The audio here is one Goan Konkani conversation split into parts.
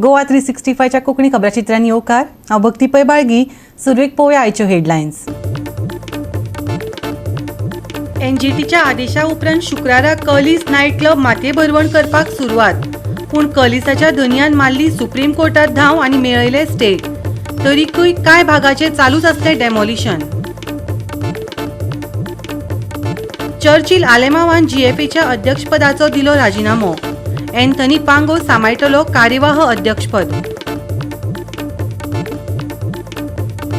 गोवा 365च्या कोंकणी खबराचित्रांनी येवकार. हांव भक्ती पै बाळगी. सुरवेक पळोवया आयच्यो हेडलायन्स. एनजीटीच्या आदेशा उपरांत शुक्रारा कलिस नायट क्लब मातयेभरवण करपाक सुरवात, पूण कलिसाच्या धनयान मारली सुप्रीम कोर्टात धांव आनी मेळयले स्टे. तरीकूय कांय भागाचेर चालूच आसलें डेमॉलिशन. चर्चिल आलेमावान जीएफएच्या अध्यक्षपदाचो दिलो राजिनामो. एन्थनी पांगो सांबाळटलो कार्यवाह अध्यक्षपद.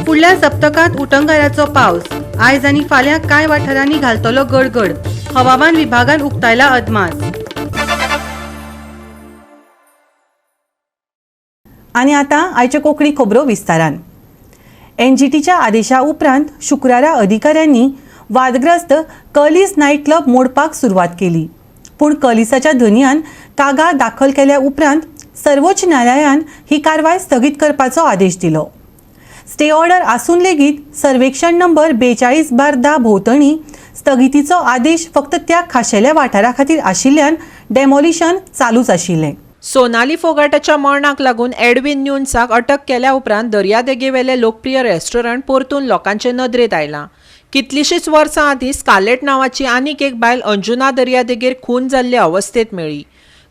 फुडल्या सप्तकांत उटंगाराचो पावस. आयज आनी फाल्यां कांय वाठारांनी घालतलो गडगड. हवामान विभागान उक्तायला अदमास. आनी आतां आयच्यो कोंकणी खबरो विस्तारान. एनजीटीच्या आदेशा उपरांत शुक्रारा अधिकाऱ्यांनी वादग्रस्त कलिस नायट क्लब मोडपाक सुरवात केली, पूण कलिसाच्या धनयान कागाळ दाखल केल्या उपरांत सर्वोच्च न्यायालयान ही कारवाय स्थगीत करपाचो आदेश दिलो. स्टे ऑर्डर आसून लेगीत सर्वेक्षण नंबर 42/10 भोंवतणी स्थगितीचो आदेश फक्त त्या खाशेल्या वाठारा खातीर आशिल्ल्यान डेमॉलिशन चालूच आशिल्लें. सोनाली फोगाटाच्या मरणाक लागून एडविन न्यून्साक अटक केल्या उपरांत दर्यादेगेवेले लोकप्रिय रेस्टॉरंट परतून लोकांचे नदरेंत आयलां. कितलींशींच वर्सां आदीं स्कार्लेट नांवाची आनीक एक बायल अंजुना दर्यादेगेर खून जाल्ले अवस्थेंत मेळ्ळी.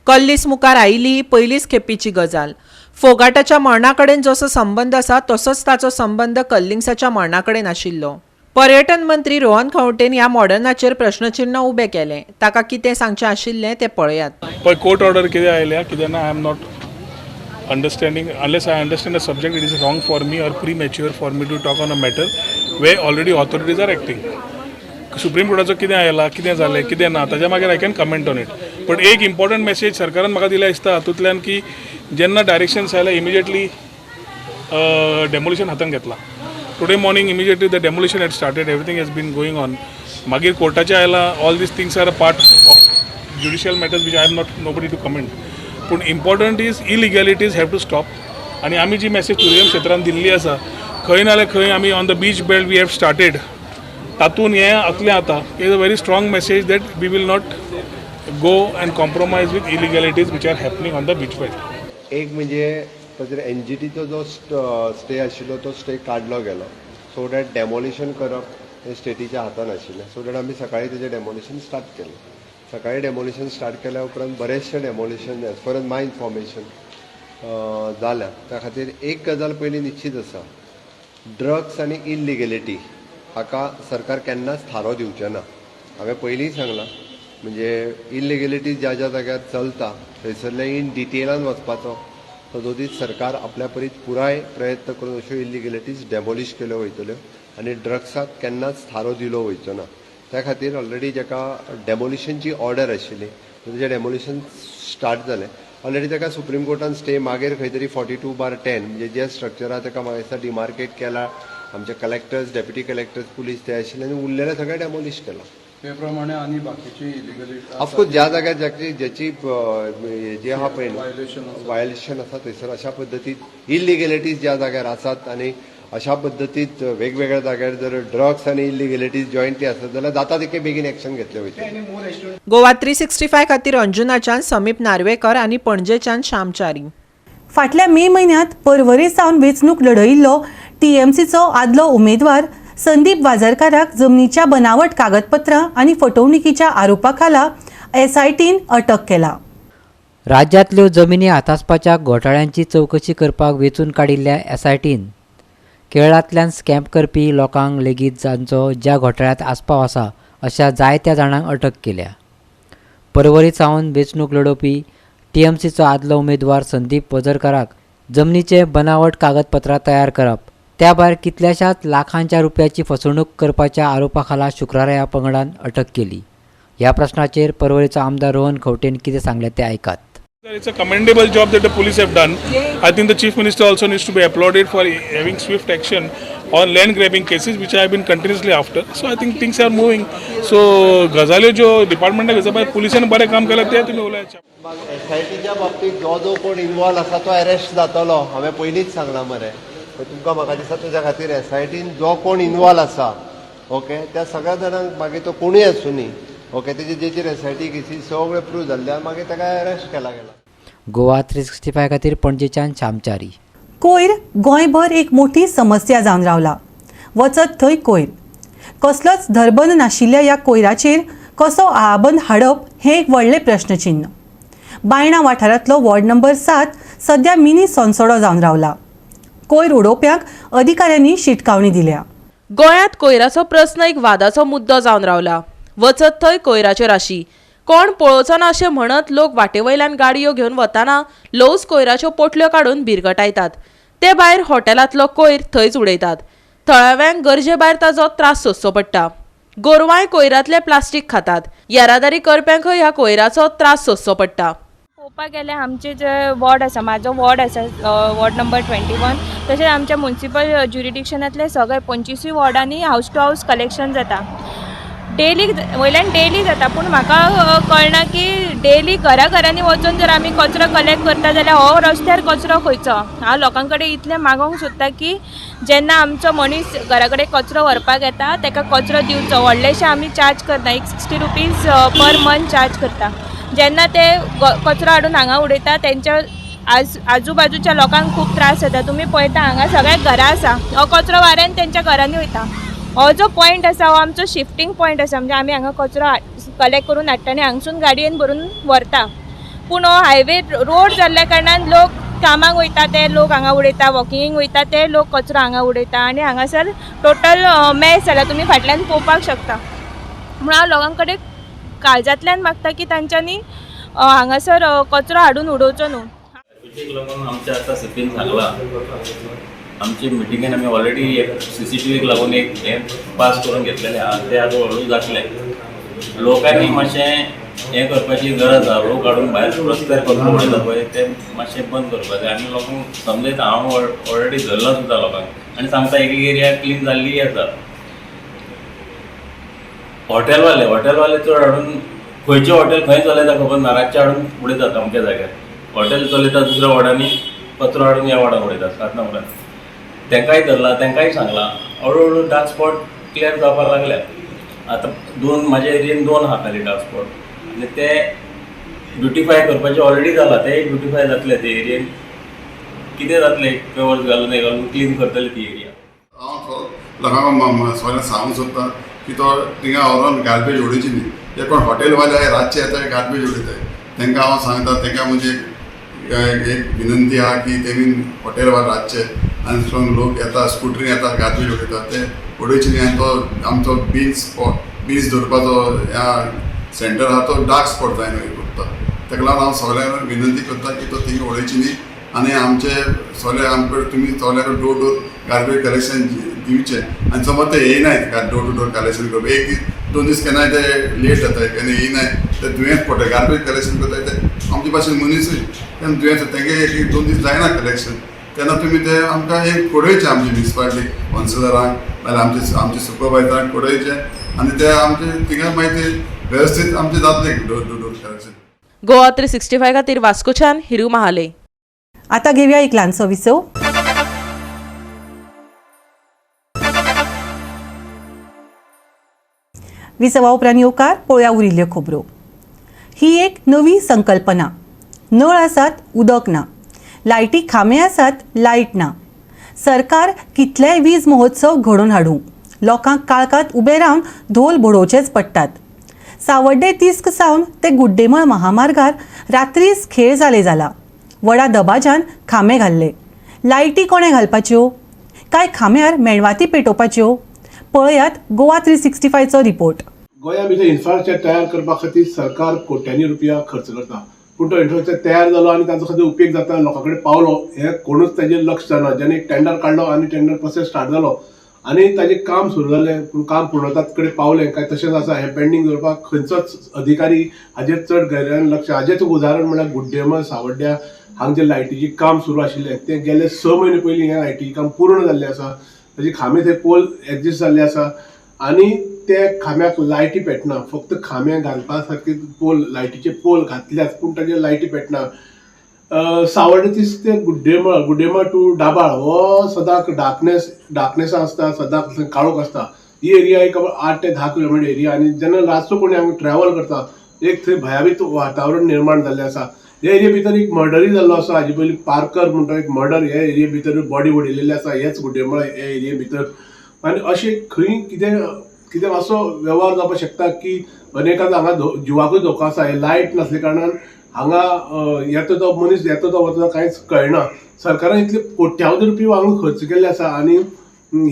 कल्लीस मुखार आयिल्ली ही पयलीच खेपीची गजाल. फोगाटाच्या मरणा कडेन जसो संबंद आसा, तसोच ताचो संबंद कल्लिंग्साच्या मरणा कडेन आशिल्लो. पर्यटन मंत्री रोहन खंवटेन ह्या मॉडर्नाचेर प्रश्नचिन्ह उबें केलें. ताका कितें सांगचें आशिल्लें तें पळयात. पळय, कोर्ट ऑर्डर कितें आयल्या कितें ना, I am not understanding. Unless I understand the subject, it is wrong for me or premature for me to talk on a matter where already authorities are acting. Supreme कोर्टाचो कितें आयला, कितें जालें, कितें ना, ताच्या मागीर I can comment on it. But एक इम्पॉर्टंट मॅसेज सरकारान म्हाका दिल्या दिसता हातूंतल्यान की जेन्ना डायरेक्शन्स आयले, इमिजिएटली डेमोलिशन हातान घेतला. Today morning immediately the demolition had started, everything has been going on. मागीर कोर्टाचें आयलां. All these things are a part of judicial matters which I am not nobody to comment. पूण important is illegalities have to stop. आनी आमी जी मॅसेज टुरिजम क्षेत्रान दिल्ली आसा, खंय ना जाल्यार खंय आमी on the beach belt we have started, तातूंत हें आतलें आतां is a very strong message that we will not go and compromise with illegalities which are happening on the beach belt. एक म्हणजे ताचेर एनजीटीचो जो स्टे आशिल्लो तो स्टे काडलो गेलो, सो that demolition करप हें स्टेटीच्या हातान आशिल्लें. सो that आमी सकाळी तेजें डेमोलिशन स्टार्ट केलें. सकाळी डेमोलिशन स्टार्ट केल्या उपरांत बरेचशें demolition, as far as my information, जाल्या. त्या खातीर एक गजाल पयलीं निश्चीत आसा, ड्रग्स आनी इलिगेलिटी हाका सरकार केन्नाच थारो दिवचें ना. हांवें पयलींय सांगलां, म्हणजे इलिगेलिटी ज्या ज्या जाग्यार चलता थंयसरले इन डिटेलान वचपाचो सदोदीत सरकार आपल्या परीत पुराय प्रयत्न करून अश्यो इलिगेलिटीज डेमोलिश केल्यो वयतल्यो आनी ड्रग्साक केन्नाच थारो दिलो वयचो ना. त्या खातीर ऑलरेडी जेका डेमोलिशनची ऑर्डर आशिल्ली तेजें डेमोलिशन स्टार्ट जालें. ऑलरेडी ताका सुप्रीम कोर्टान स्टे मागीर खंय तरी 42/10, म्हणजे जे स्ट्रक्चर आहा ताका म्हाका दिसता डिमार्केट केला. आमचे कलेक्टर्स, डेप्युटी कलेक्टर्स, पुलीस ते आशिल्ले आनी उरलेलें सगळें डेमोलिश केलां. ते प्रमाणे आनी बाकीची इलिगली ऑफकोर्स, ज्या जाग्यार जाची ज्याची जे आहा पळय Violation आसा. वायोलेशन आसा थंयसर अशा पद्दतीन इलिगेलिटीज ज्या जाग्यार आसात आनी अशा पद्दतीत वेगवेगळ्या जाग्यार जर ड्रग्स आनी इलिगेलिटीज जॉयंटली आसत जाल्यार जाता तितके बेगीन एक्शन घेतले वयतले. गोवा 365 खातीर अंजुनाच्यान समीप नार्वेकर आनी पणजेच्यान श्यामचारी. फाटल्या मे म्हयन्यांत पर्वरे सावन वेंचणूक लढयिल्लो टीएमसीचो आदलो उमेदवार संदीप वाजरकाराक जमनीच्या बनावट कागदपत्रां आनी फटवणुकीच्या आरोपा खाला एसआयटीन अटक केला. राज्यांतल्यो जमिनी हातासपाच्या घोटाळ्यांची चवकशी करपाक वेंचून काडिल्ल्या एसआयटीन केरळांतल्यान स्कॅम करपी लोकांक लेगीत जांचो ज्या घोटाळ्यांत आस्पाव आसा अशा जायत्या जाणांक अटक केल्या. पर्वरी सावन वेंचणूक लढोवपी टीएमसीचो आदलो उमेदवार संदीप वजरकाराक जमनीचे बनावट कागदपत्रां तयार करप, त्या भायर कितल्याशाच लाखांच्या रुपयाची फसवणूक करपाच्या आरोपा खाला शुक्रारा ह्या पंगडान अटक केली. ह्या प्रश्नाचेर पर्वरीचो आमदार रोहन खंवटेन कितें सांगलें तें आयकात. It's a commendable job that the police have done. I think the Chief Minister also needs to be applauded for having swift action on land grabbing cases, which I have been continuously after. So I think things are moving. So गजाल्यो ज्यो डिपार्टमेंटाक घेता पळय, पुलिसान बरें काम केलां तें तुमी उलयाचे. एसआयटीच्या बाबतीत जो जो कोण इन्वॉल्व आसा तो अरेस्ट जातलो, हांवें पयलींच सांगलां मरे तुमकां. म्हाका दिसता तेज्या खातीर एसआयटीन जो कोण इन्वॉल्व आसा, ओके, त्या सगळ्या जाणांक, मागीर तो कोणूय आसुनी, ओके, तेजे जेचेर एसआयटी केसी सगळे प्रूव जाल्ले, मागीर ताका अरेस्ट केला गेला. गोवा 365 खातीर पणजेच्यान श्यामचारी. कोयर गोंयभर एक मोठी समस्या जावन रावला. वचत थंय कोयर. कसलोच धरबंद नाशिल्ल्या ह्या कोयराचेर कसो आळाबंद हाडप हें एक व्हडलें प्रश्नचिन्न. बायणा वाठारांतलो वॉर्ड नंबर 7 सद्या मिनी सोनसडो जावन रावला. कोयर उडोवप्यांक अधिकाऱ्यांनी शिटकावणी दिल्या. गोंयांत कोयराचो प्रस्न एक वादाचो मुद्दो जावन रावला. वचत थंय कोयराच्यो राशी. कोण पळोवचो ना अशें म्हणत लोक वाटेवयल्यान गाडयो घेवन वतना ल्हवूच कोयराच्यो पोटल्यो काडून भिरगटायतात. ते भायर हॉटेलांतलो कोयर थंयच उडयतात. थळाव्यांक गरजे भायर ताजो त्रास सोंसचो पडटा. गोरवांय कोयरांतलें प्लास्टीक खातात. येरादारी करप्यांकय ह्या कोयराचो त्रास सोंसचो पडटा. पळोवपाक गेल्यार आमचे जे वॉर्ड आसा, म्हाजो वॉर्ड आसा वॉर्ड नंबर 21, तशेंच आमच्या मुन्सिपल ज्युरिडिक्शनांतले सगळे 25 वॉर्डांनी हावस टू हावस कलेक्शन जाता. डेली वयल्यान डेली जाता, पूण म्हाका कळना की डेली घरा घरांनी वचून जर आमी कचरो कलेक्ट करता जाल्यार हो रस्त्यार कचरो खंयचो. हांव लोकां कडेन इतलें मागोंक सोदता की जेन्ना आमचो मनीस घरा कडेन कचरो व्हरपाक येता ताका कचरो दिवचो. व्हडलेशे आमी चार्ज करना, एक 60 रुपीज पर मंथ चार्ज करता. जेन्ना ते कचरो हाडून हांगा उडयता तेंच्या आजूबाजूच्या लोकांक खूब त्रास जाता. तुमी पळयता हांगा सगळ्या घरां आसा, हो कचरो वाऱ्यान तेंच्या घरांनी वयता. हो जो पॉयंट आसा हो आमचो शिफ्टींग पॉयंट आसा, म्हणजे आमी हांगा कचरो कलेक्ट करून हाडटा आनी हांगसून गाडयेन भरून व्हरता. पूण हो हायवे रोड जाल्ल्या कारणान लोक कामाक वयता ते लोक हांगा उडयता, वॉकिंगेक वयता ते लोक कचरो हांगा उडयता आनी हांगासर टोटल मॅस जाला. तुमी फाटल्यान पळोवपाक शकता. म्हणून हांव लोकां कडेन काळजांतल्यान मागता की तांच्यांनी हांगासर कचरो हाडून उडोवचो न्हू. ट्रॅफिकेक लागून आमच्या आतां सिटीन सांगलां, आमचे मिटिंगेन आमी ऑलरेडी एक CCTVक लागून एक हें पास करून घेतलेलें आहा, तें आतां हळू जातलें. लोकांनी मातशें हें करपाची गरज आहा. लोक हाडून भायर रस्त्यार कचरो उडयता पळय तें मातशें बंद करपाक जाय आनी लोकांक समजयता. हांव ऑलरेडी धरलां सुद्दां लोकांक आनी सांगता एक एक एरिया क्लीन जाल्लीय आसा. हॉटेलवाले चड हाडून खंयचें हॉटेल खंय चलयता खबर ना, रातचें हाडून उडयतात अमक्या जाग्यार. हॉटेल चलयता दुसऱ्या वॉर्डांनी, कचरो हाडून ह्या वॉर्डान उडयतात 7 नंबरान. तांकांय धरला, तांकांय सांगलां. हळू हळू डार्क स्पॉट क्लियर जावपाक लागल्या. आतां दोन म्हाज्या एरियेन 2 आहा खाली डार्क स्पॉट आनी ते ब्युटिफाय करपाचे ऑलरेडी जाला, ते ब्युटिफाय जातले. ते एरियेन कितें जातलें, पेवर्स घालून हे घालून क्लीन करतले ती एरिया. हांव लोकांक सगळ्यांक सांगूंक सोदता की तो थिंगा व्हरोन गार्बेज उडोवची न्ही. जे कोण हॉटेलवाले आहाय रातचे येता गार्बेज उडयताय, तांकां हांव सांगता, तांकां म्हणजे एक विनंती आहा की तेमी हॉटेलवाले रातचे आनी स्ट्रोंग लोक येता, स्कुटरीन येता, गार्बेज उडयता, ते उडोवचे न्ही. आनी तो आमचो बीच स्पॉट, बीच दवरपाचो ह्या सेंटर आहा तो डार्क स्पॉट जायना उरता. ताका लागून हांव सगळ्यांक विनंती करता की तो थिंगा उडोवची न्ही आनी आमचे सगळे आमकां तुमी सगळ्याक डोर डोर गार्बेज कलेक्शन दिवचें. आनी समज ते येयनाय डोर टू डोर कलेक्शन करपाक, एक दीस 2 दीस केन्नाय ते लेट जाता, केन्ना येयनाय ते दुयेंस पडटा. गार्बेज कलेक्शन करता ते आमचे भाशेन मनीसूय तेन्ना दुयेंस तेंगे एक 2 दीस जायना कलेक्शन, तेन्ना तुमी ते आमकां एक कळोवचें आमचे म्युनिसिपालिटी कावन्सिलरांक नाल्यार आमचे सुपरवायजरांक कळोवचें आनी ते आमचे थिंगा मागीर ते वेवस्थीत आमचें जातलें door to door collection. Goa 365 खातीर वास्कोच्यान हिरू महाले. आतां घेवया एक ल्हानसो विसव. विसवा उपरांत येवकार पळोवया उरिल्ल्यो खबरो. ही एक नवी संकल्पना. नळ आसात, उदक ना. लायटी खांबे आसात, लायट ना. सरकार कितलेय वीज महोत्सव घडोवन हाडूं, लोकांक काळखांत उबे रावन धोल बडोवचेच पडटात. सावड्डे तिस्क सावन ते गुड्डेमळ महामार्गार रात्रीच खेळ जाले जाला. व्हडा दबाज्यान खांबे घाल्ले. लायटी कोणें घालपाच्यो? काय खांब्यार मेणवाती पेटोवपाच्यो? पळयात गोवा 365चो रिपोर्ट. गोंया भितर इन्फ्रास्ट्रक्चर तयार करपा खातीर सरकार कोट्यांनी रुपया खर्च करता, पूण तो इन्फ्रास्ट्रक्चर तयार जालो आनी ताचो खातीर उपेग जाता, लोकां कडेन पावलो हें कोणूच ताजेर लक्ष जायना. जेन्ना एक टेंडर काडलो आनी टेंडर प्रोसेस स्टार्ट जालो आनी ताजें काम सुरू जालें, पूण काम पूर्णत्वा कडेन पावलें काय तशेंच आसा. हें पेंडींग दवरपाक खंयचोच अधिकारी हाजेर चड गैरान लक्ष. हाजेंच उदाहरण म्हळ्यार गुड्डेमळ सावड्ड्या हांगा जें लायटीचें काम सुरू आशिल्लें तें गेले 6 म्हयने पयलीं हें लायटीचें काम पूर्ण जाल्लें आसा. ताजे खांबे थंय पोल एडजस्ट जाल्ले आसा आनी ते खांब्याक लायटी पेटना. फक्त खांबे घालपा सारके पोल, लायटीचे पोल घातल्यात पूण ताजेर लायटी पेटना. सावड्डे ते गुड्डेमळ, गुड्डेमळ टू डाबाळ हो सदांच डार्कनेस आसता, सदांच काळोख आसता. ही एरिया एक 8 ते 10 किलोमिटर एरिया आनी जेन्ना रातचो कोणी हांगा ट्रॅव्हल करता एक थंय भयावीत वातावरण निर्माण जाल्लें आसा. हे एरिये भितर एक मर्डरूय जाल्लो आसा. हाजे पयलीं पार्कर म्हणटा एक मर्डर हे एरिये भितर बॉडी उडयलेली आसा हेच गुड्डेमळ हे एरिये भितर. आनी अशें खंय कितें कितें असो वेव्हार जावपाक शकता की अनेकांत हांगा जिवाकूय धोको आसा. हे लायट नासले कारणान हांगा येता तो मनीस येता तो वता कांयच कळना. सरकारान इतले कोट्यावधी रुपया हांगा खर्च केल्ले आसा आनी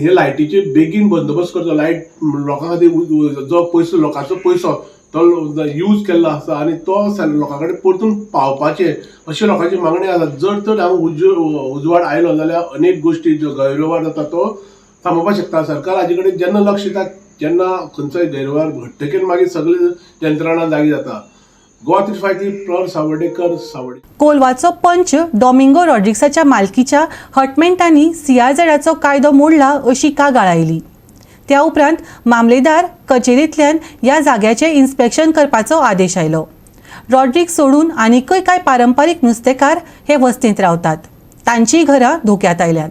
हे लायटीचे बेगीन बंदोबस्त करचो. लायट लोकां खातीर जो पयसो लोकांचो पयसो तो यूज केल्लो आसा आनी तो लोकां कडेन परतून पावपाचें अशें लोकांची मागणी आसा. जर तर हांगा उजवाड आयलो जाल्यार अनेक गोश्टी ज्यो गैरवेव्हार जाता तो थांबोवपाक शकता. सरकार हाजे कडेन जेन्ना लक्ष दिता जेन्ना खंयचोय गैरवेव्हार घडटकीर मागीर सगळी यंत्रणा जागी जाता. गोवा 353 प्रॉर सावर्डेकर, सावर्डे. कोलवाचो पंच डॉमिंगो रॉड्रिक्साच्या मालकीच्या हटमेंटांनी सीआरझेडाचो कायदो मोडला अशी कागाळ आयली. त्या उपरांत मामलेदार कचेरेंतल्यान ह्या जाग्याचें इन्स्पेक्शन करपाचो आदेश आयलो. रॉड्रिक्स सोडून आनीकय कांय पारंपारीक नुस्तेकार हे वस्तींत रावतात. तांचीय घरां धोक्यांत आयल्यांत.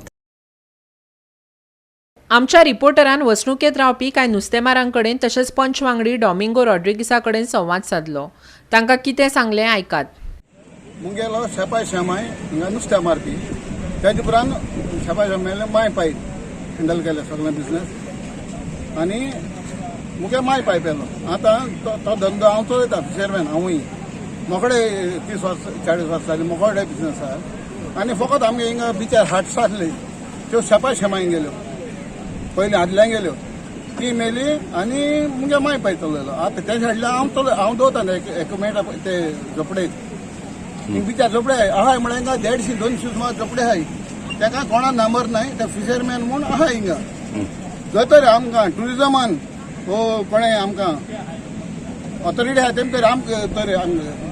आमच्या रिपोर्टरान वसणुकेंत रावपी कांय नुस्तेमारांकडेन तशेंच पंच वांगडी डॉमिंगो रॉड्रिगीसा कडेन संवाद सादलो. तांकां कितें सांगलें आयकात. मुगेलो शेपाय शेमाय हिंगा नुस्तें मारपी. तेजे उपरांत शेपाय शेमायले माय पाय हँडल केले सगळें बिजनेस आनी मुगे माय पाय पेलो. आतां तो धंदो हांव चलयता फिशरमॅन हांवूय मोकडे 30 वर्स 40 वर्सां जालीं मोकडे बिजनेस आहा. आनी फकत आमगे हिंगा बिचार हाट्स आसली त्यो शेपाय शेमाय गेल्यो पयलीं आदल्यान गेल्यो ती मेली आनी मुगे माय पाय चलयलो. आतां तेजे हाडल्यार हांव चलय हांव दवरता इक्विपमेंट ते झोपडे बिचार झोपडे आहाय म्हळ्यार हिंगा 150 200 सुमार झोपडे आहाय. तेका कोणा नंबर नाय ते फिशरमॅन म्हूण आहाय हिंगा. जर तर आमकां ट्युरिजमान वो कोणें आमकां ऑथॉरिटी आहाय तेम तर आमकां तर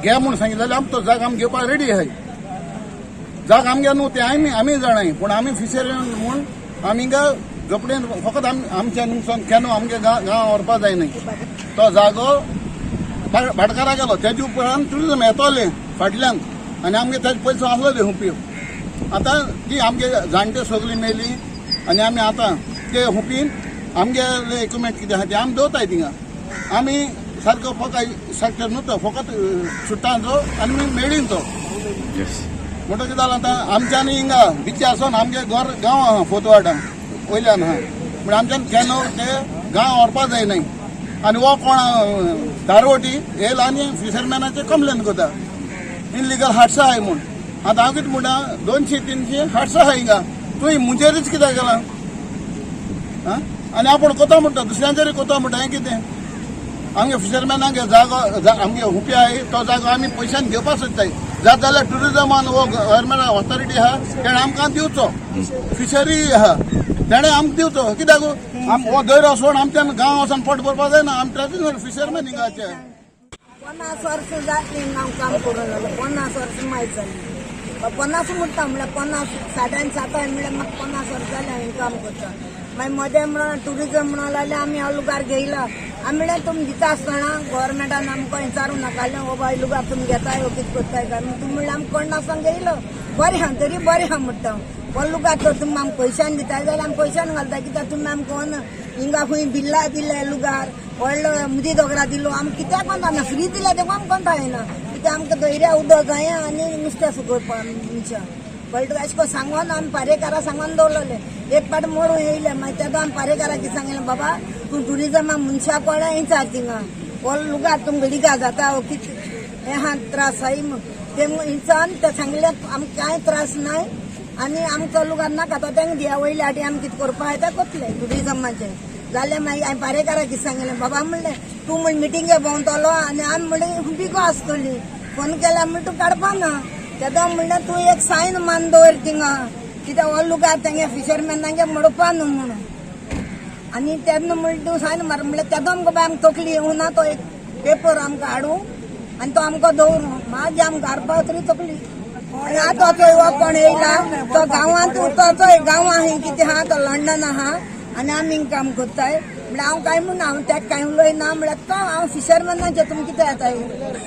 घे म्हूण सांगितलें जाल्यार आमकां तो जाग आमी घेवपाक रेडी आहाय. जाग आमगे न्हू तें आमी जाणाय पूण आमी फिशरमॅन म्हूण आमी हिंगा झोपडेन फकत आमच्या नुकसान केन्ना आमगे गांव व्हरपा जाय न्हय. तो जागो भाटकारा गेलो तेजे उपरांत ट्युरिजम येतोलें फाटल्यान आनी आमगे तेजे पयसो आसलोले हुंपी. आतां ती आमगे जाणटे सगळीं मेली आनी आमी आतां ते हुंपीन आमगेले इक्विपमेंट कितें आहा ते आमी दवरताय थिंगा. आमी सारको फकत सेक्टर न्हू तो फकत सुट्टांचो आनी मेळींचो म्हणटकीर कितें जालां आतां आमच्यांनी हिंगा बिचार आसून आमगे घर गांव आहा फोर्थ वार्डान वयल्यान आहा म्हण आमच्यान केन्ना ते गांव व्हरपा जाय न्हय. आनी हो कोण दारवटी येयला आनी फिशरमॅनाचे कंप्लेन करता इनलिगल हाट्स आहाय म्हूण. आतां हांव कितें म्हणटा 200 300 हाट्स आहाय हिंगा तुवें मुजेरूच कित्याक गेला आं. आनी आपूण कोता म्हणटा दुसऱ्यांचेरूय कोता म्हणटा हें कितें आमगे फिशरमॅनाक जागो आमगे हुपी आहाय तो जागो आमी पयशान घेवपाक सोदताय. जात जाल्यार ट्युरिजमान वो गव्हर्मेंट ऑथॉरिटी आहा तेणें आमकां दिवचो फिशरी आहा तेणें आमकां दिवचो कित्याक हो दर्यो सोड आमच्यान गांव वचोन पोट भरपाक जायना. आमी ट्रेडिशनल फिशरमॅन हिंगाचे 50 वर्सां जालीं हांव काम करून जालें 50 वर्सां मायज जालीं 50 म्हणटा म्हणल्यार 50 60 7 म्हणल्यार म्हाका 50 वर्सां जालीं हांवें काम करता. मागीर मदें म्हणून ट्युरिजम म्हणून लागलें आमी हो लुगार घेयला. आमी म्हणलें तुमी दिता आसतना गव्हर्मेंटान आमकां विचारूं नाका हो बाय लुगार तुमी घेताय हो कितें करताय काय म्हूण. तुमी म्हणलें आमी कोण नासतना घेयलो बरें आहा तरी बरें आहा म्हणटा हांव. हो लुगार तर तुमी आमकां पयशान दिताय जाल्यार आमी पयशान घालता कित्याक तुमी आमकां हिंगा खंय बिल्ला दिले लुगार व्हडलो मुदी दोगरा दिलो आमकां कित्याक कोणता ना फ्री दिल्या तेका आमकां कोणता येना कित्याक आमकां दर्या उदक जाय आनी नुस्तें सुकोवपाक मनशां कळटा. अशें करून सांगून आमी पारेकारा सांगून दवरलें. एक पाट मोडून येयले मागीर तेदो आमी पारेकाराक कितें सांगलें बाबा तूं ट्युरिजमा मनशां कोणा विचार थिंगा हो लुगार तुमकां लिगा जाता हो कितें हें आहा त्रास आहाय म्हूण तें विचारून ते सांगलें आमकां कांय त्रास नाय आनी आमचो लुगार नाका तो तेंका दिया वयले आटी आमी कितें करपा आहाय तें करतले ट्युरिजमाचें. जाल्यार मागीर हांवें पारेकाराक कितें सांगलें बाबा म्हणलें तूं म्हण मिटिंगे भोंवतलो आनी आमी म्हणलें बिगो आसतली फोन केल्यार म्हण तूं काडपा ना तेदो म्हणलें तूं एक सायन मान दवर थिंगा कित्याक हो लुगार तेंगे फिशरमॅनांगे मोडपा न्हू म्हणून. आनी तेन्ना म्हणलें तूं सायन मार म्हणलें तेदो आमकां बाय आमकां तकली येवना तो एक पेपर आमकां हाडूं आनी तो आमकां दवरूं मागीर आमकां हाडपा तरी तकली. आनी आतां चोय हो कोण येयला तो गांवांत तो चोय गांवां खंय कितें आहा तो लंडन आहा आनी आमी काम करताय. म्हणल्यार हांव कांय म्हणना हांव तेका कांय उलयना म्हणल्यार तो हांव फिशरमॅनाचें तुमी कितें येताय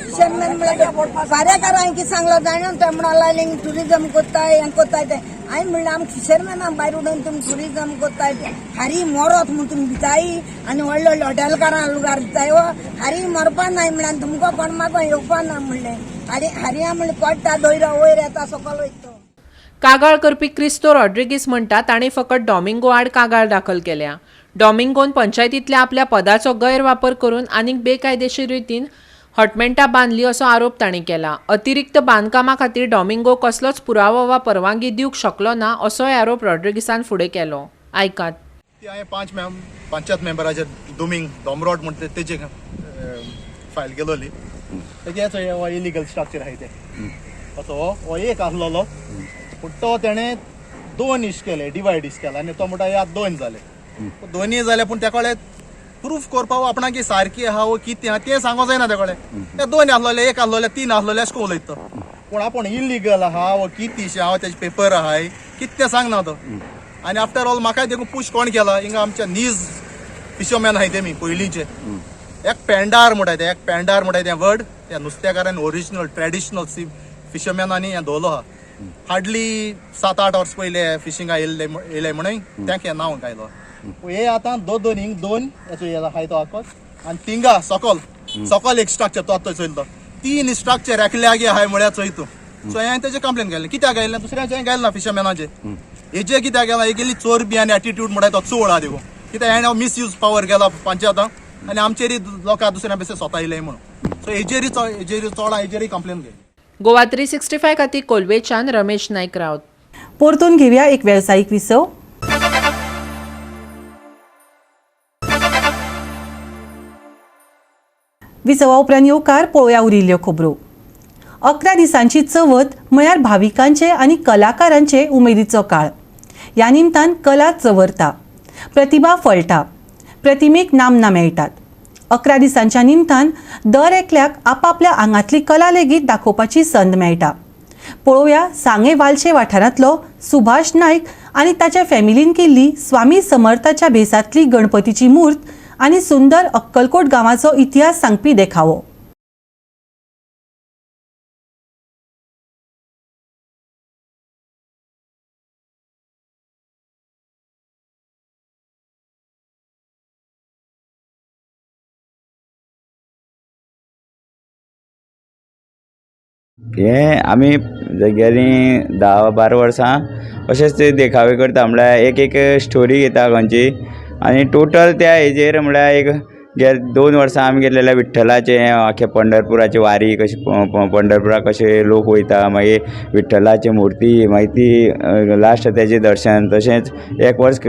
फिशरमॅन म्हणल्यार पारेकारां कितें सांगलो जाणा ते म्हणून लागलें ट्युरिजम करताय हें करताय तें. हांवें म्हणलें आमकां फिशरमॅनाक भायर उडोवन तुमी ट्युरिजम करताय, हारी मरत म्हूण तुमी भिताय आनी व्हडले व्हडले हॉटेलकारां लुगार दिताय हो, हारी मरपा नाय म्हणलें आनी तुमकां कोण मागो येवपा ना म्हणलें. हारी हारया म्हणलें पडटा दोयरो वयर येता सकल वयता. कागाळ करपी क्रिस्तो रॉड्रिगीस म्हणटा ताणें फकत डॉमिंगो आड कागाळ दाखल केल्या. डॉमिंगोन पंचायतींतल्या आपल्या पदाचो गैरवापर करून आनीक बेकायदेशीर रितीन हॉटमेंटा बांदली असो आरोप तांणी केला. अतिरिक्त बांदकामा खातीर डॉमिंगो कसलोच पुरावो वा परवानगी दिवंक शकलो ना असोय आरोप रॉड्रिगीसान फुडें केलो. आयकात. ती हांवें पंचायत मेंबराचेर दोमिंग दोमरोड म्हणटा तेजे फायल केलोली. तेजे हो इलिगल स्ट्रक्चर आहाय तें असो हो एक आसलेलो, पूण तो तेणें दोन इश केले, डिवायड इश केला आनी तो म्हणटा हे आतां दोन जाले, दोनूय जाले. पूण तेका कळ्ळें प्रूफ करपाक आपणाक सारकी आहा वो कितें आहा तें सांगो जायना. तेका कळ्ळें ते दोन आसलेले, एक आसलेले, तीन आसलेले अशें करून उलयता तो. पूण आपूण इलिगल आहा वो कितें आहा तेजे पेपर आहाय कितें सांगना तो. आनी आफ्टर ऑल म्हाकाय देखून पूश कोण केला, हिंगा आमच्या नीज फिशरमॅन आहाय तेमी पयलींचे, एक पेंडार म्हणटाय ते, एक पेंडार म्हणटाय तें वर्ड त्या नुस्त्याकारान ओरिजिनल ट्रेडिशनल सी फिशरमॅनांनी हें दवरलो आहा. हार्डली 7-8 वर्स पयले फिशिंगा येयल्ले येयले म्हणून तेंक हें नांव गायलो. हे आतां दोन हिंग दोन हेचो आहाय तो आकोस आनी थिंगा सकल सकल एक स्ट्रक्चर तो आतां चोयलो, तीन स्ट्रक्चर एकल्यागे आहाय म्हळ्यार चोय तूं. सो हांवें तेजें कंप्लेन केलें, कित्याक गायलें दुसऱ्याचें हांवें गायलें ना फिशरमॅनाचें. हेजें कित्याक गेलां, एक इल्ली चोरबी आनी एटिट्यूड म्हणटा तो चोड आहा देखून, कित्याक हेणें मिसयूज पावर केला पंचायतां आनी आमचेरय लोकां दुसऱ्या बेसे सोतायलें म्हणून. सो हेजेरय चड हेजेरय कंप्लेन केली. गोवा 365 खातीर कोलवेच्यान रमेश नायक रावत. परतून घेवया एक वेवसायीक विसव. विसवा उपरांत येवकार पळोवया उरिल्ल्यो खबरो. 11 दिसांची चवथ म्हळ्यार भाविकांचे आनी कलाकारांचे उमेदीचो काळ. ह्या निमतान कला चवरता, प्रतिभा फळटा, प्रतिमेक नामना मेळटात. 11 दिसांच्या निमतान दर एकल्याक आपापल्या आंगांतली कला लेगीत दाखोवपाची संद मेळटा. पळोवया सांगें वालशे वाठारांतलो सुभाष नायक आनी ताच्या फॅमिलीन केल्ली स्वामी समर्थाच्या भेसांतली गणपतीची मूर्त आनी सुंदर अक्कलकोट गांवाचो इतिहास सांगपी देखावो. हे आमी गेलीं 10-12 वर्सां अशेंच ते देखावे करता, म्हळ्यार एक एक स्टोरी घेता खंयची आनी टोटल त्या हेजेर म्हळ्यार एक 2 वर्सां आमी गेल्ले विठ्ठलाचें आख्खे पंढरपुराची वारी कशी, पंढरपुराक कशे लोक वयता, मागीर विठ्ठलाची मुर्ती, मागीर ती लास्ट तेजें दर्शन. तशेंच एक वर्स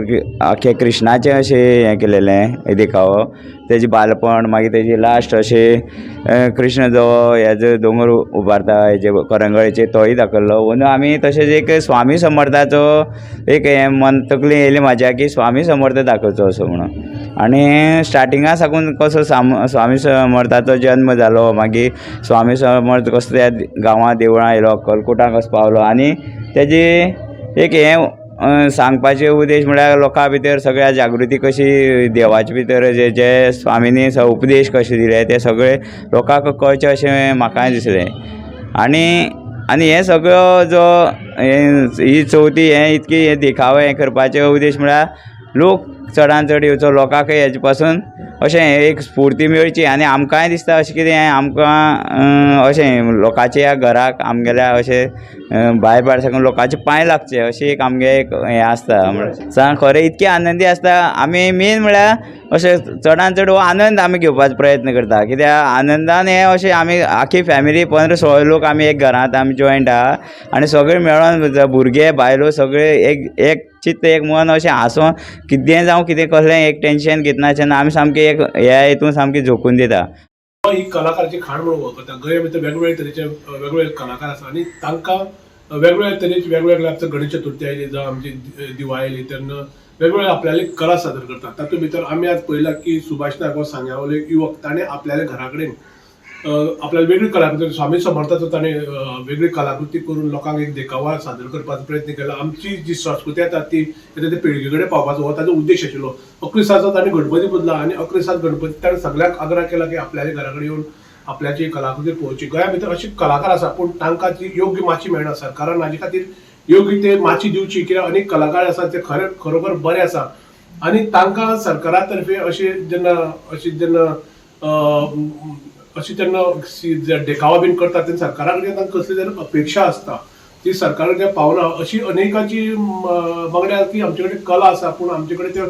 आख्खे कृष्णाचें अशें हें केलेलें देखावो, तेजें बालपण, मागीर तेजी लास्ट अशें कृष्ण जो हेजो दोंगर उबारता हेजे करंगळेचे तोय दाखयल्लो. अंदू आमी तशेंच एक स्वामी समर्थाचो एक हें मन तकली येयली म्हाज्या की स्वामी समर्थ दाखोवचो असो म्हणून. आनी स्टार्टिंगा साकून कसो स्वामी समर्थाचो जन्म जालो, मागीर स्वामी समर्थ कसो त्या गांवां देवळां येयलो, अक्कलकोटाक कसो पावलो आनी तेजी एक हें सांगपाचे उद्देश म्हळ्यार लोकां भितर सगळ्या जागृती कशी देवाचे भितर जे जे स्वामीनी उपदेश कशे दिले ते सगळे लोकांक कळचें अशें म्हाकाय दिसलें. आनी आनी हें सगळो जो ही चवथी हें इतकी हे देखावे हें करपाचे उद्देश म्हळ्यार लोक चडान चड येवचो, लोकांकय हेजे पासून अशें एक स्फुर्ती मेळची आनी आमकांय दिसता अशें कितें आमकां अशें लोकांच्या घराक आमगेल्या अशें भायर भायर साकून लोकांचे पांय लागचे अशें एक आमगे एक हें आसता. म्हळ्यार खरें इतकें आनंदी आसता आमी मेन म्हळ्यार अशें चडान चड हो आनंद आमी घेवपाचो प्रयत्न करता, कित्याक आनंदान हें अशें आमी आख्खी फॅमिली 15-16 लोक आमी एक घरांत आमी जॉयंट आहा आनी सगळे मेळोन भुरगे बायलो सगळे एक एक चित्त एक मन अशें हांसोन कितें जावं कितें कसलें एक टेंशन घेतनासतना आमी सामकें एक ह्या हितून सामकें झोकून दिता. ही कलाकाराची खाण म्हणून वळखता. गोंया भितर वेगवेगळे तरेचे वेगवेगळे कलाकार आसा आनी तांकां वेगवेगळे तरेचे वेगवेगळे आमचे गणेश चतुर्थी आयली जावं आमची दिवाळी आयली तेन्ना वेगवेगळे आपल्याली कला सादर करतात. तातूंत भितर आमी आज पळयलां की सुभाष नायक हो सांग्यावयलो एक युवक, ताणें आपल्याल्या घरा कडेन आपल्याला वेगळी कलाकृती स्वामी समर्थाचो ताणें वेगळी कलाकृती करून लोकांक एक देखावा सादर करपाचो प्रयत्न केला. आमची जी संस्कृती आसा ती ते पिळगे कडेन पावपाचो हो ताजो उद्देश आशिल्लो. 11 दिसाचो ताणें गणपती पुजला आनी 11 दिसांत गणपती ताणें सगळ्यांक आग्रह केला की आपल्याल्या घरा कडेन येवन आपल्याची कलाकृती पळोवची. गोंया भितर अशी कलाकार आसा पूण तांकां ती योग्य माची मेळना. सरकारान हाजे खातीर योग्य ते माची दिवची, कित्याक अनेक कलाकार आसा ते खरे खरोखर बरे आसा आनी तांकां सरकारा तर्फे अशें जेन्ना अशें जेन्ना अशें तेन्ना देखावो बीन करतात तेन्ना सरकारा कडेन तांकां कसली तरी अपेक्षा आसता ती सरकारा कडेन पावना. अशी अनेकाची मागणी आसा की आमचे कडेन कला आसा पूण आमचे कडेन ते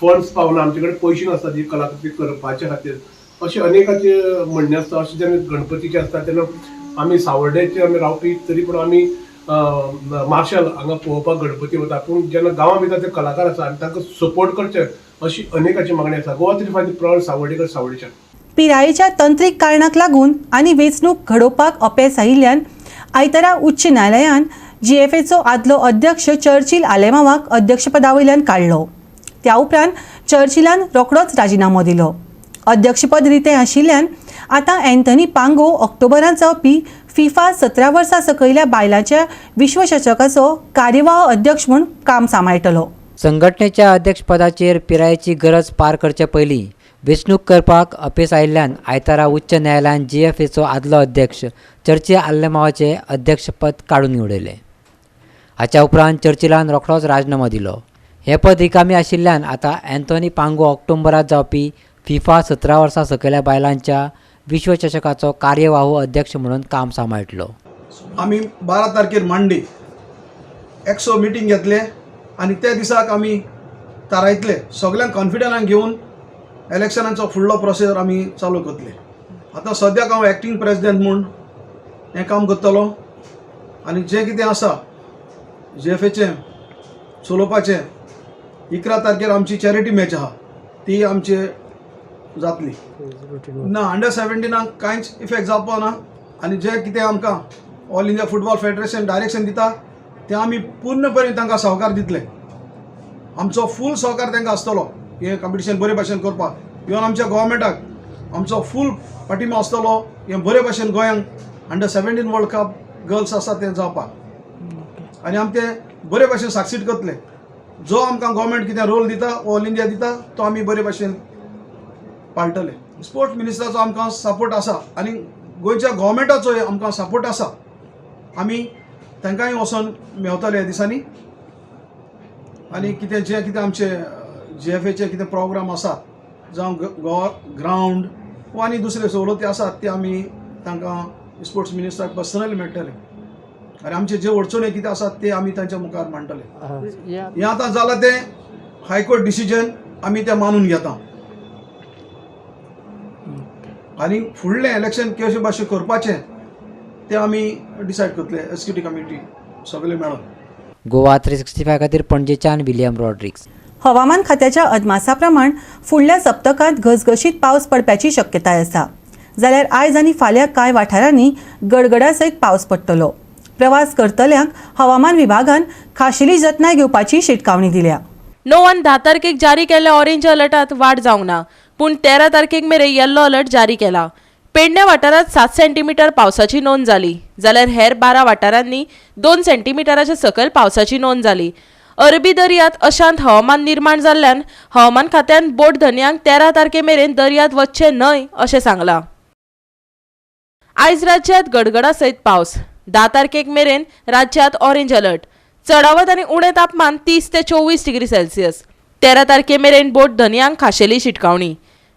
फंड्स पावना, आमचे कडेन पयशे नासता जी कलाकृती करपाचे खातीर, अशें अनेकाचे म्हणणें आसता. अशें जेन्ना गणपतीचें आसता तेन्ना आमी सावर्डेचे आमी रावपी तरी पूण आमी मार्शल हांगा पळोवपाक गणपती वता, पूण जेन्ना गांवां भितर ते कलाकार आसा आनी तांकां सपोर्ट करचे अशी अनेकाची मागणी आसा. गोवा 365 प्रॉड सावर्डेकर, सावर्डेच्यान. पिरायेच्या तंत्रीक कारणाक लागून आनी वेंचणूक घडोवपाक अपेस आयिल्ल्यान आयतारा उच्च न्यायालयान जीएफएचो आदलो अध्यक्ष चर्चिल आलेमावाक अध्यक्षपदा वयल्यान काडलो. त्या उपरांत चर्चिलान रोखडोच राजिनामो दिलो. अध्यक्षपद रितें आशिल्ल्यान आतां अँथनी पांगो ऑक्टोबरांत जावपी फिफा 17 वर्सां सकयल्या बायलांच्या विश्वचषकाचो कार्यवाह अध्यक्ष म्हूण काम सांबाळटलो. संघटनेच्या अध्यक्षपदाचेर पिरायेची गरज पार करचे पयलीं वेंचणूक करपाक अपेस आयिल्ल्यान आयतारा उच्च न्यायालयान जीएफएचो आदलो अध्यक्ष चर्चिल आलेमावाचें अध्यक्षपद काडून उडयलें. हाच्या उपरांत चर्चिलान रोखडोच राजिनामो दिलो. हें पद रिकामी आशिल्ल्यान आतां अँथनी पांगो ऑक्टोबरांत जावपी फिफा 17 वर्सां सकयल्या बायलांच्या विश्वचषकाचो कार्यवाहू अध्यक्ष म्हणून काम सांबाळटलो. आमी 12 तारखेर मंडे एक्सो मिटींग घेतले आनी त्या दिसाक आमी थारायतले सगळ्यांक कॉन्फिडन्सान घेवन इलेक्शनाचो फुडलो प्रोसेस आमी चालू करतले. आतां सद्याक हांव एक्टींग प्रेसिडेंट म्हूण हें काम करतलो आनी जें कितें आसा जीएफएचें चलोवपाचें 11 तारखेर आमची चॅरिटी मॅच आहा ती आमचे जातली ना. अंडर 17 कांयच इफेक्ट जावपा ना आनी जें कितें आमकां all India football federation direction दिता तें आमी पूर्णपणे तांकां सहकार दितले. आमचो फूल सहकार तांकां आसतलो हें कॉम्पिटिशन बरे भाशेन करपाक. इवन आमच्या गोवोरमेंटाक आमचो फूल पाठिंबो आसतलो हें बरे भाशेन गोंयांक अंडर 17 वर्ल्ड कप गर्ल्स आसा तें जावपाक आनी आमी तें बरे भाशेन सक्सीड करतले. जो आमकां गोवोरमेंट कितें रोल दिता ऑल इंडिया दिता तो आमी बरे भाशेन पाळटले. स्पोर्ट्स मिनिस्टराचो आमकां सपोर्ट आसा आनी गोंयच्या गोवोरमेंटाचोय आमकां सपोर्ट आसा. आमी तांकांय वचोन मेवतले ह्या दिसांनी आनी कितें जें कितें आमचे जीएफएचे कितें प्रोग्राम आसा जावं गोवा ग्रावंड वा आनी दुसरे सवलती आसात ते आमी तांकां स्पोर्ट्स मिनिस्टराक पर्सनली मेळटले आनी आमचे जे अडचणी कितें आसात ते आमी तांच्या मुखार मांडटले. हें आतां जालां तें हायकोर्ट डिसिजन आमी तें मानून घेता आनी फुडलें इलेक्शन कशे भाशेन करपाचें तें आमी डिसायड करतले एक्झिक्युटीव कमिटी सगळे मेळोन. गोवा 365 खातीर पणजेच्यान विलियम रॉड्रिक्स. हवामान खात्याच्या अदमासा प्रमाण फुडल्या सप्तकांत घसघशीत पावस पडपाची शक्यताय आसा. जाल्यार आयज आनी फाल्यां कांय वाठारांनी गडगडा सयत पावस पडटलो. प्रवास करतल्यांक हवामान विभागान खाशेली जतनाय घेवपाची शिटकावणी दिल्या. 9 आनी 10 तारखेक जारी केल्ल्या ऑरेंज अलर्टात वाड जावंक ना, पूण 13 तारखेक मेरेन येल्लो अलर्ट जारी केला. पेडणे वाठारांत 7 सेंटीमिटर पावसाची नोंद जाली, जाल्यार हेर 12 वाठारांनी 2 सेंटीमिटराच्या सकयल पावसाची नोंद जाली. अरबी दर्यांत अशांत हवामान निर्माण जाल्ल्यान हवामान खात्यान बोट धनयांक 13 तारखे मेरेन दर्यांत वचचें न्हय अशें सांगलां. आयज राज्यांत गडगडा सयत पावस. 10 तारखेक मेरेन राज्यांत ऑरेंज अलर्ट. चडावत आनी उणें तापमान 30 ते 24 डिग्री सेल्सियस. 13 तारखे मेरेन बोट धनयांक खाशेली शिटकावणी.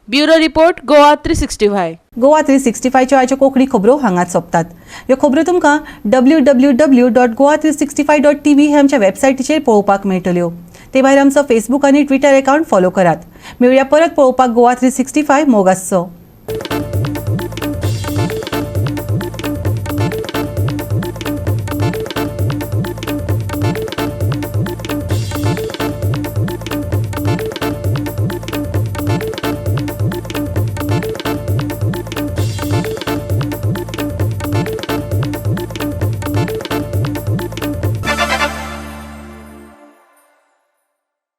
Bureau report, Goa 365. Goa 365च्यो आयच्यो कोंकणी खबरो हांगाच सोंपतात. ह्यो खबरो तुमकां www.goa365.tv हे आमच्या वेबसायटीचेर पळोवपाक मेळटल्यो. ते भायर आमचो फेसबूक आनी ट्विटर अकावंट फॉलो करात. मेळुया परत पळोवपाक गोवा 365. मोग आसचो.